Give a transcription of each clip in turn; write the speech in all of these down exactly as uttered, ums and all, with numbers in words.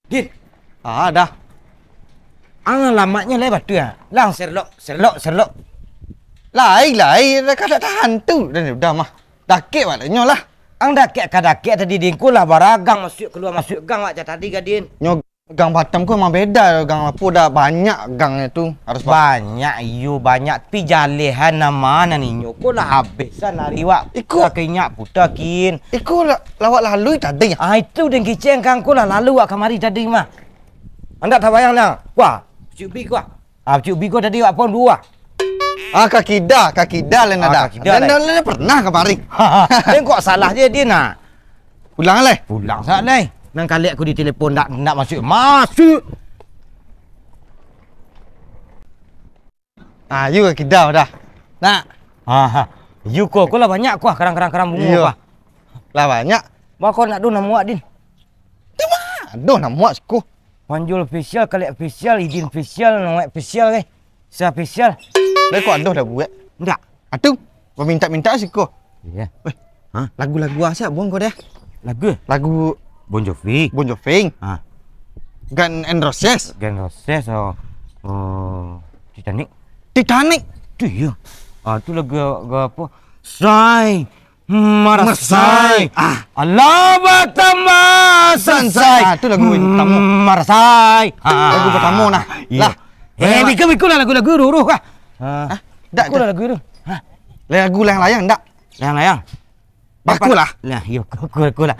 Din. Ah, dah. Ang alamatnyo lai batua, ah. Lang serlok, serlok, serlok. Lai, lai, dah kada tahan tu. Dah, dah mah. Dakek wak nyo lah. Ang dakek ka dakek tadi, Din, ko lah baragang masuak kalua, masuak gang wak cak tadi ka, Din. Nyo gang Batam ko emang beda, gang apo dah banyak gangnyo tu. Harus ba- Banyak, iyo, banyak. Pi jalehan nama nan inyo ko lah habis an ari wak. Iko. Puta ka inyak, puta kin. Iko la-, lawak lalui tadi. Ah, itu Din kiceng kang ko lah lalu wak kamari tadi mah. Andak tabayang nah. Wah, cubi ko. Ah, cubi ko tadi wak pon duo ah. Ah, ka kida, ka kida lain Ah, ada. Ka kida Lain lain. Dah, lain pernah kamari. Lain kok salah je dia nah. Pulang lai. Pulang sak lai. Nang kalek aku di telepon ndak, ndak masuk, masuk. Ah, yu ka kida dah. Nak. Ah, ha. Yu ko, ko lah banyak ko ah, karang-karang karang bungo Iyo. ko ah. Lah banyak. Bako nak do namuak, Din. Tu mah, do namuak siko. Panjul official, Kalek official, Idin official, Noek official, eh. Sa official. Lai kok ado dah buek. Ndak. Atu, bamintak-mintak siko. Iya. Weh, Ha? Lagu-lagu asa buang kau deh. Lagu? Lagu Bon Jovi. Bon Jovi. Ha. Gun and Roses. Gun Roses, oh. Oh, Titanic. Titanic. Tu iya. Ah, tu lagu, lagu apa? Sai. Marasai. Marasai. Ah. Alah batambah sansai. Ah, tu lagu pertama. Marasai. Ah. Lagu pertama nah. Iya. Lah. Eh, biko-biko lah lagu-lagu ruruh kah? Ah. Hah? Dak, biko lah dak. Lagu tu. Hah? Lagu layang-layang dak? Layang-layang. Bako lah. Lah, iyo, ko, ko, ko lah.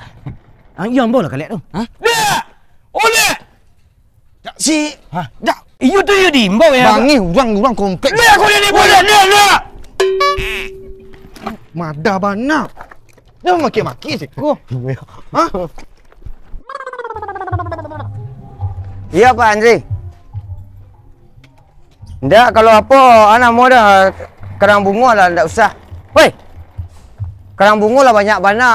Ah, iyo, ambo lah kalek tu. Hah? Dak! Oleh! Dak si. Hah? Dak. Iyo tu, iyo diimbau ya. Bangih urang, urang komplek. Dak, ko ni boleh, dak, dak. Madah bana. Dah maki-maki siko. Hah? Iya, Pak Andri. Ndak, kalau apo, ah, namo dah, karang bungo lah, ndak usah. Woi! Karang bungo lah banyak bana,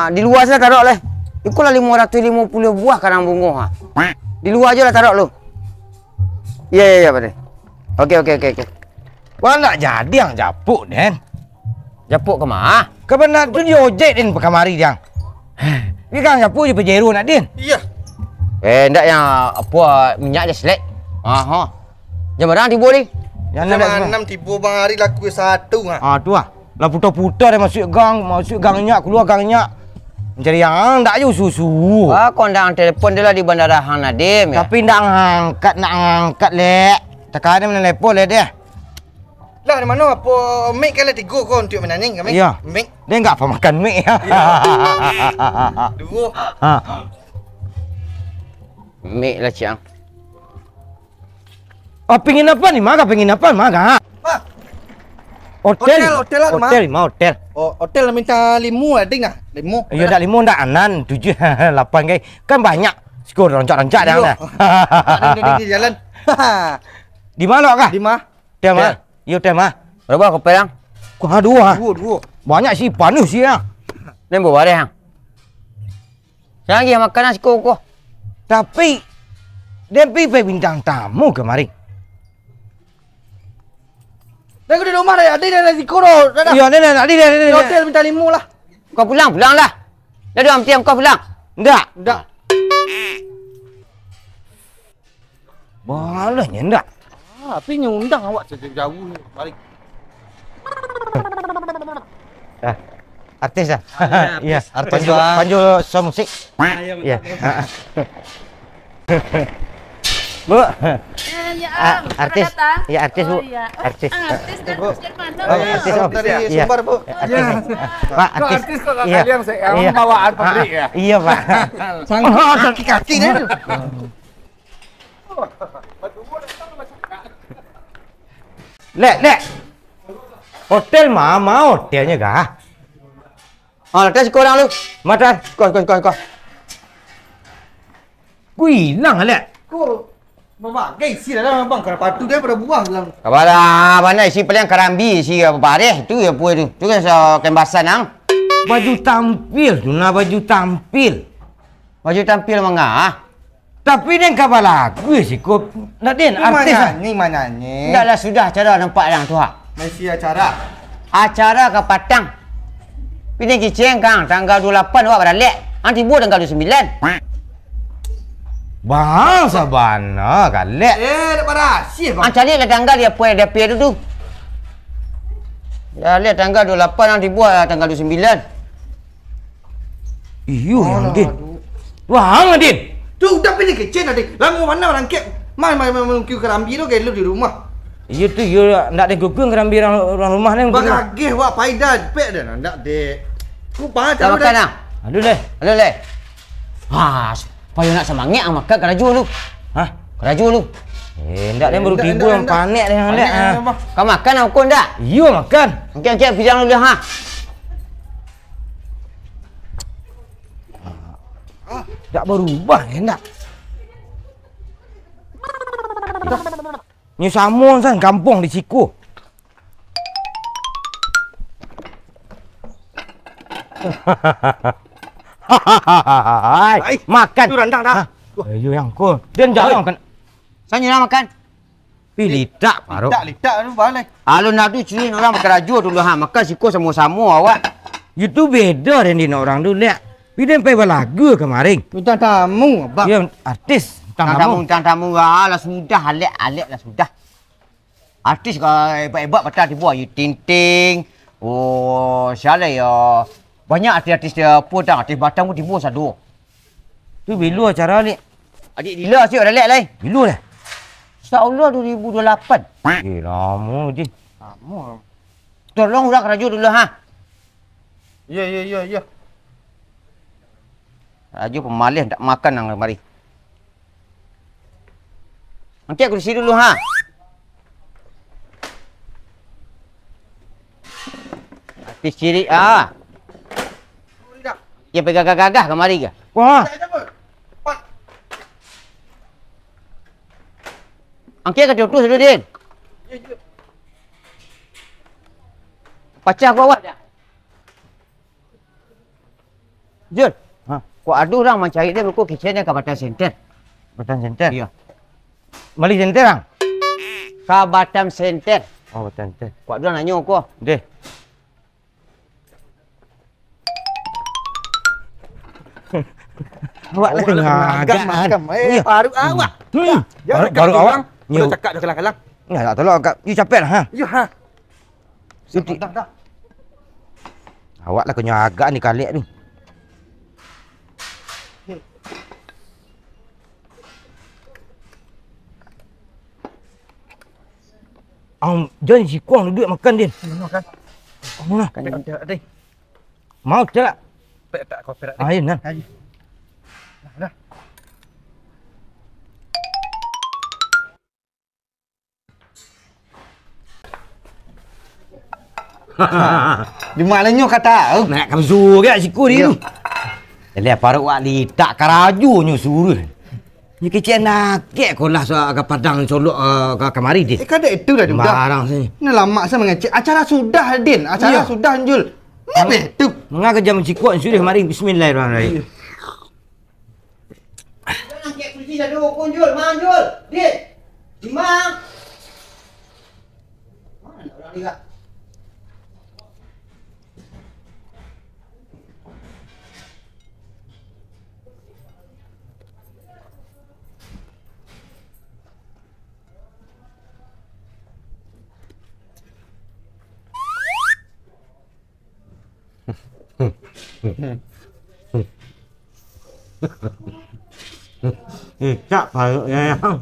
di lua se lah tarok leh. Iko lah limo ratuih limo puluah buah karang bungo, ha. Di lua ajo lah tarok lu. Iya, iya, iya, Pak Deh. Oke, oke, oke, oke. Wah, ndak jadi ang japuk, Den. Japuk ka ma? Ka bana tu di ojek, Den, pakamari, Dang. Wi kang japuk jo Pajero nak, Din? Iya. Eh, ndak yang apo, minyak je selek. Aha. Jam bara tibo, Din? Jam anam tibo, Bang, ari laku satu, ha. Ah, tu ah. Lah puta-puta deh, masuak gang, masuak gang nyak, kalua gang nyak. Mancari yang ndak ajo susu. Ah, kau ndak telepon dia lah di bandara hang Nadim, ya? Tapi ndak ngangkat, ndak ngangkat, lek. Takanan mana telepon, lek, deh. Lah, di mano apo mic kan lah tigo ko untuak mananyang kami? Iya. Mic. Dia enggak apa makan mic ya. Iya. Duo. Ha. Mic lah, Cang. Oh, pingin apa ni? Maga pingin apa? Maga. Wah. Hotel. Hotel, hotel lah, Mak. Hotel, ma hotel. Oh, hotel lah minta limo lah, ding lah. Limo. Iya, ndak limo, ndak anan, tujuh, lapan kai. Kan banyak. Siko rancak-rancak dah. Iya. Nah. Ada di jalan. Di mana kah? Di ma? Teh mah? Iyo, teh mah. Bara kopel, Ang? Kok duo, ha? Duo, duo. Banyak sih, panuh sih, ha. Nen bawa deh, Ang. Jangan lagi makan nasi kok, kok. Tapi, dia pi pai bintang tamu kamari. Dah, aku di rumah dah, ada dah nasi kok, dah. Iyo, nen, nen, ada dah, nen, nen. Hotel minta limo lah. Kau pulang, pulang lah. Dah, dah, ampiang kau pulang. Ndak. Ndak. Boleh nyo ndak? Ah, tapi nyo undang awak sajauh-jauh ni. Mari. Ah, artis ah? Ah, iya, artis. Iya, artis, Panjul, Bang. Panjul Sound Musik. Ah, iya, betul. Iya. Bu. Eh, ya, ah, Om. Artis. Selamat datang. Iya, artis, Bu. Oh, iya. Artis. Ah, artis, Bu. Artis dari mana, Om? Oh, iya, artis, Om. Dari Sumbar, Bu. Iya, artis. Iya. Pak, kok artis. Artis kok nggak kalian, saya, iya, bawaan pabrik, ya? Iya, Pak. Sanggup kaki-kaki deh. Lek, lek. Hotel ma, ma hotelnyo kah? Ah, tes kurang lu. Matan. Kau, kau, kau, kau. Ku ilang, lek. Ku mamakai isi dalam abang, kalau patu dia pada buah dalam. Kabalah, mana isi paling karambi, isi apa bareh tu ya, apa tu? Tu kan sa-, kembasan, ang. Baju tampil tu, nah, baju tampil. Baju tampil manga, ah? Tapi den ka balagu siko, ndak den, artis lah. Manyanyi, manyanyi. Ndaklah sudah acara nampak dang tu, ha. Masih acara. Acara ka patang. Pini kiceng kang, tanggal dua lapan awak baralek. Ang tibo tanggal dua sambilan. Bang, sabana galak. Eh, dak barasiah, Bang. Ah, cari lah tanggal di apo, di apo tu tu. Dah lihat tanggal dua puluh lapan, ang tibo tanggal dua puluh sembilan. Iyo, yang Din. Aduh. Wah, ang, Din. Tu udah pilih kecil tadi. Lamo bana urang kek. Mai, mai, mai, mangkiu karambia tu, gelo di rumah. Iyo tu, iyo, ndak ado guguang karambia urang, urang rumah ni. Bagageh wak, pai dah, pek dah, ndak, Dek. Ku pa. Dah makan, ah? Aduh, leh. Aduh, leh. Ha, supayo nak samangek ang makan karajo lu. Hah? Karajo lu. Eh, ndak, deh, baru tibo, ndak, ndak. Panek deh, ndak, ah. Kau makan, aku ndak? Iyo, makan. Angkek, angkek, pijang dulu, ha. Ndak barubah, eh, ndak. Nyo samo san kampuang di siko. Hai, makan. Tu randang dah. Hah? Ayo, yang ko. Dia jarang kan. Sanyo lah makan. Pi litak, Paruk. Litak, litak tu balai. Alun ado ciri urang bakarajo dulu, ha. Makan siko samo-samo awak. Itu beda dengan urang tu, liak. Pi den pai balagu kamarin. Bintang tamu, Abang. Ya, artis, bintang tamu. Bintang tamu, bintang tamu. Ah, lah sudah, alek, alek lah sudah. Artis ka hebat-hebat patah tibo, Ayu Ting Ting. Oh, sia lai yo. Banyak artis-artis, apo tang, artis Batam ko tibo sado. Tu bilo acara ni? Adik dila sik dah lek lai. Bilo dah? Insya Allah dua ribu dua puluh lapan. Eh, lamo je. Lamo. Tolong urang karajo dulu, ha. Iyo, iyo, iyo, iyo. Karajo pamaleh, ndak makan nan kamari. Angkek kursi dulu, ha. Artis cirik, ah. Dia pai gagah-gagah kamari ka? Wah. Angkek ka tutup dulu, Din. Pacah ko awak. Jul. Ha? Kok ado urang mancari den, beko kicen den ka Batam Center. Batam Center? Iyo. Bali Center, ang? Ka Batam Center. Oh, Batam Center. Kok ado urang nanyo ko. Deh. Awak lah kena agak, agak, makan. Eh, iyo. Baru awak. Hmm. Yo, baru, baru awak. Yo. Cakak dah kalang-kalang. Nah, tak tolong agak. Yu capek lah, ha? Yo, ha. Sudah, dah, dah. Awak lah kena agak ni kalek tu. Am, jan siko ang duduak makan, Din. Makan. Makan. Mau tak? Pek tak kau perak. Ah, iyo, nah. Ayo. Dah, dah. Di mananyo ka tau? Nak ka basuruah siko di tu. Iyo. Alah, Paruk, wak litak karajo nyo suruah. Nyo kecek nakek ko lah sa-, ka Padang Solok, eh, ka kamari deh. Eh, kadek itu dah, dah. Barang sini. Ni lamak sa mangecek. Acara sudah, Din. Acara sudah, Jul. Iyo. Ni betul. Manga ka jam siko sudah mari. Bismillahirrahmanirrahim. Iyo. Jan angkek kursi sado, Kunjul, Manjul, Dit, Jimang. Mana urang ni, Kak? Cak parutnya, yang.